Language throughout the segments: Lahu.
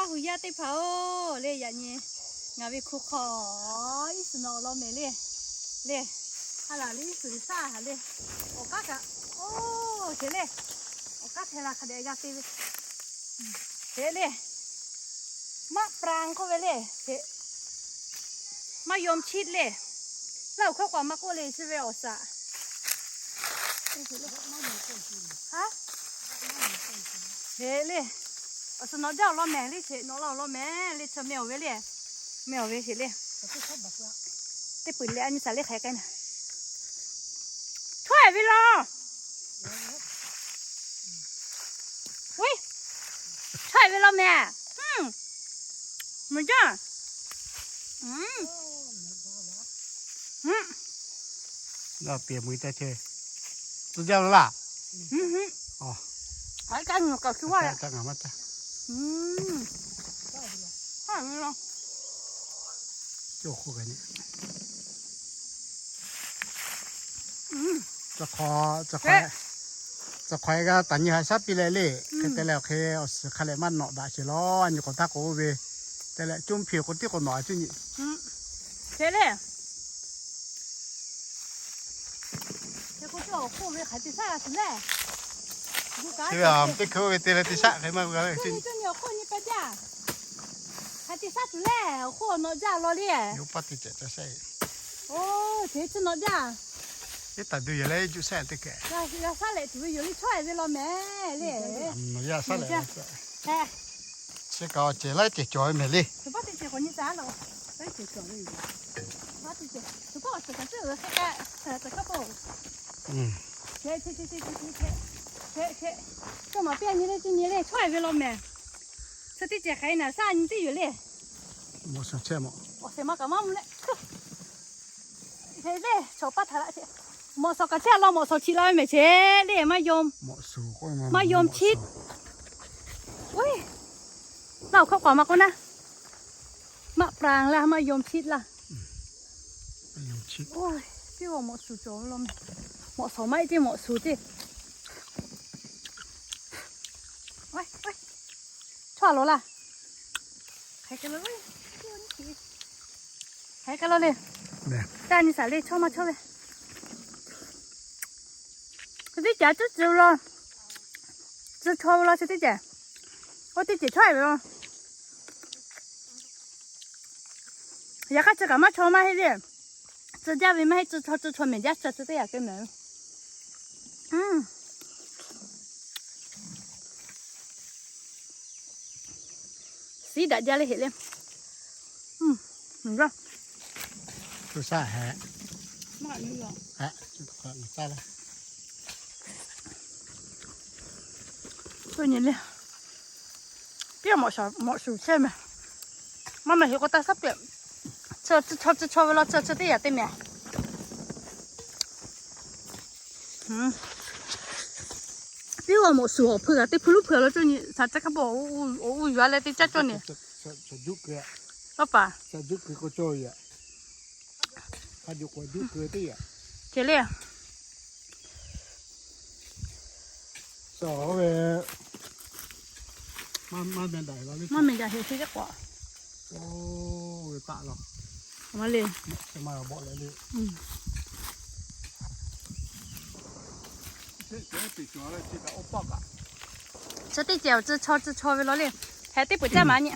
G'uiˬ yaˇ teˇ hpaˍ-oˬ le, yaꞈ nyi ngaˬ ve hkuˇ hk'aw iˉ suhˍ nawꞈ law mehˍ le. Le, ha laˬ le iˉ suhˍ saˇ ha le. Awˬ k'aˉ kaꞈ, oˇ, hk'e le. Awˬ k'aˉ hpehˇ la hk'a dehꞈ g'a te ve. Hk'e le. Maˆ pra k'oˆ ve le. Hk'e, maˇ yawˇ chiˆ le. Laˇ awˬ hkawˇ k'awꞈ maˇ k'oˆ le chi ve awˬ saꞈ. Hk'e le. Awˬ suhˍ nawꞈ jaˇ awˬ lawn mehˍ le, hk'e nawꞈ la awˬ lawn mehˍ le, chi meh awˬ ve le. Meh awˬ ve hk'e le. Teˇ peuˬ leh a nyi saˍ le hk'aˬ hk'e na. Chawˇ-e ve law. Uiˉ, chawˇ-e ve law mehˍ. Mvuhˇ jaˇ. Ngaˬ piˍ mui taˇ chehˇ. Tcuh jaˇ ve laˇ. Aˬ, kaˇ ngaˬ kaꞈ shu vaˇ leh. Kaˇ ngaˬ maˇ taˇ. Cawˇ hk'oˆ kaꞈ nyi. Tcuh hk'aw, tcuh hk'aw, tcuh hk'aw g'a taˍ nyi haꞈ shaˉ piˇ leh le. Hk'e te leh awˬ hk'e awˬ suhˍ hk'a lehꞈ maˇ nawꞈ daꞈ sheˍ law, a nyi k'awꞈ htaˇ k'oˆ ve. Te leh coˇ mvuhˇ hpiˇ k'o tiˉ k'o nawꞈ a cuˇ nyi. Hk'e le. Hk'e k'o, awˬ hk'oˆ ve hk'aˬ te shaˉ g'a tuˬ le. Chi ve a teˇ hkui ve te leh teˇ shaˆ hk'e maˇ g'a ve. Cuˇ nyi awˬ hk'oˆ nyi pehˇ jaˇ. Hk'aˬ te shaˉ tuˬ le, awˬ hk'oˆ nawꞈ jaˇ law le. Oˇ, paˇ te cehˬ ca shaˉ. Oˇ, te chi nawꞈ jaˇ. Teˇ taˍ duˬ yehˬ leh juˆ shaˉ teˇ hkeh. G'a shaˉ leh tuˬ ve yoˬ le, chawˇ-e ve law mehˍ le. Yaˇ shaˉ leh. Chi kaꞈ awˬ cehˬ laiˉ cehˬ cawˬ ve mehˍ le. Cawˬ maˍ piˇ a nyi le, cuˇ nyi le, chawˇ-e ve law mehˍ. Chi teˇ cehˬ hk'aˬ hk'e naˬ shaˉ nyi teˇ yoˬ le. Mawꞈ suˍ chehˇ mawꞈ. Awˬ shehˍ ma kaꞈ maˇ mvuh leh. Hk'e le, chaw paˇ htaꞈ laˇ chehˇ. Mawꞈ suˍ kaꞈ chehˇ law, mawꞈ suˍ chi laˇ ve mehˍ chehˇ le, maˇ yawˇ, maˇ yawˇ chiˆ. Uiˉ, laˇ awˬ hkawˇ k'awꞈ maˇ k'oˆ naˉ. Maˆ pra laˇ, maˇ yawˇ chiˆ laˇ. Piˇ-oˬ, mawꞈ suˍ cawˬ ve law mehˍ. Mawꞈ suˍ maˇ heˆ ceˇ, mawꞈ suˍ ceˇ. Chawˇ a law laˇ. Hk'e hk'e law le. Hk'e hk'e law le. Taˇ nyi shaˍ le, chawˇ maˇ chawˇ ve. Chi teˇ cehˬ tcuhˉ tcuhˉ ve law. Tcuh chaw ve law chi teˇ cehˬ. Oˇ teˇ cehˬ chawˇ-e ve law. Yaꞈ hk'aˇ chi kaꞈ maˇ chaw maˇ heˆ le. Tcuh jaˇ ve maˇ heˆ, tcuh chaw tcuh chaw mehˍ jaˇ, tcuh tcuh teˇ yaꞈ keu mehˍ. Siˉ daꞈ jaˇ le heꞈ le. Tcuh shaˉ heꞈ. Piˇ mawꞈ suˍ chehˇ mehˍ. Maˇ mehˍ heꞈ k'o taˇ shaˉ piˇ. Tcuh chaw tcuh chaw ve law, tcuh tcuh teˇ yaꞈ te mehˍ. Piˇ-oˬ, mawꞈ suˍ awˬ hpui kaꞈ teˇ hpui luˉ hpui law cawˇ nyi, shaˍ caˇ hk'a bawˬ, awˬ uˇ yuˬ-a leh teˇ caˇ cawˇ nyi. Oˇ paˍ, ceh le. Maˇ meh daꞈ heꞈ chi teˇ k'awꞈ. Maˇ le. Chi teˇ cehˬ awˬ tcuh chaw tcuh chaw ve law le. Heh teˇ peuˬ caˇ maˍ nyi.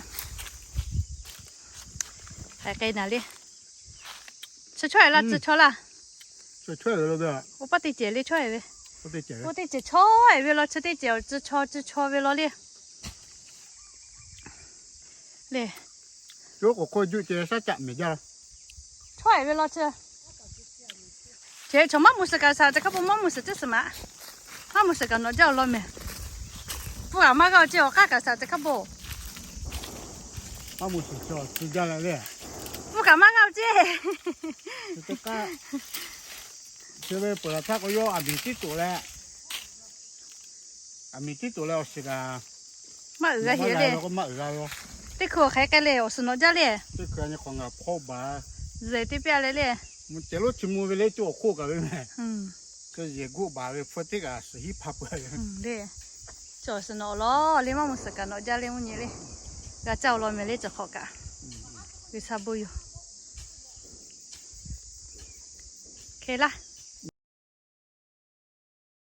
Hk'e naˬ le. Chi chaweh laˇ, tcuh chaw laˇ. Oˇ paˇ teˇ cehˬ le chaweh ve. Oˇ teˇ cehˬ chaweh ve law, chi teˇ cehˬ awˬ tcuh chaw tcuh chaw ve law le. Le. K'oˆ k'o juˆ ceh shaˉ caˆ mehˍ jaˇ. Chaweh ve law chi. Ceh chaw maˇ mvuh suhˍ kaꞈ shaˍ caˇ hk'a bawˬ, maˇ mvuh suhˍ teˇ suhˍ maꞈ. Maˇ mvuh suhˍ kaꞈ nawˬ jaˇ awˬ lawn mehˍ. Pfuhˇ kaꞈ maˇ g'a-oˬ ceˇ, awˬ k'aˉ kaꞈ shaˍ caˇ hk'a bawˬ. Maˇ mvuh suhˍ chaw tcuh jaˇ leh le. Pfuhˇ kaꞈ maˇ g'a-oˬ ceˇ. Chi ve peuˬ laˬ htaˇ k'o yawˇ aˬ miˍ tiˉ toꞈ leh, aˬ miˍ tiˉ toꞈ leh awˬ shiˍ kaꞈ maˇ uiˍ g'a heꞈ le. Teˇ hkui awˬ hk'e k'ai le, awˬ suhˍ nawꞈ jaˇ le. Teˇ hkui nyi hk'awꞈ ngaˬ hpawˇ baˬ. Zuhꞈ teˇ piˇ leh le. Mvuhˇ ceh lonˉ chi mvuh ve le, co awˬ hk'oˆ kaꞈ ve mehˍ. Yehˬ guˆ baˬ ve hpfuhˇ teˇ kaꞈ suhˍ hiˉ hpaˇ peuˬ ve. Cawˬ suhˍ nawꞈ law le, maˇ mvuh suhˍ kaꞈ nawꞈ jaˇ le mvuhˇ nyi le. G'a caˇ-oˬ law meh le cawˬ hk'awꞈ kaꞈ. G'uiˬsha bon yoˬ. Hk'e laˇ.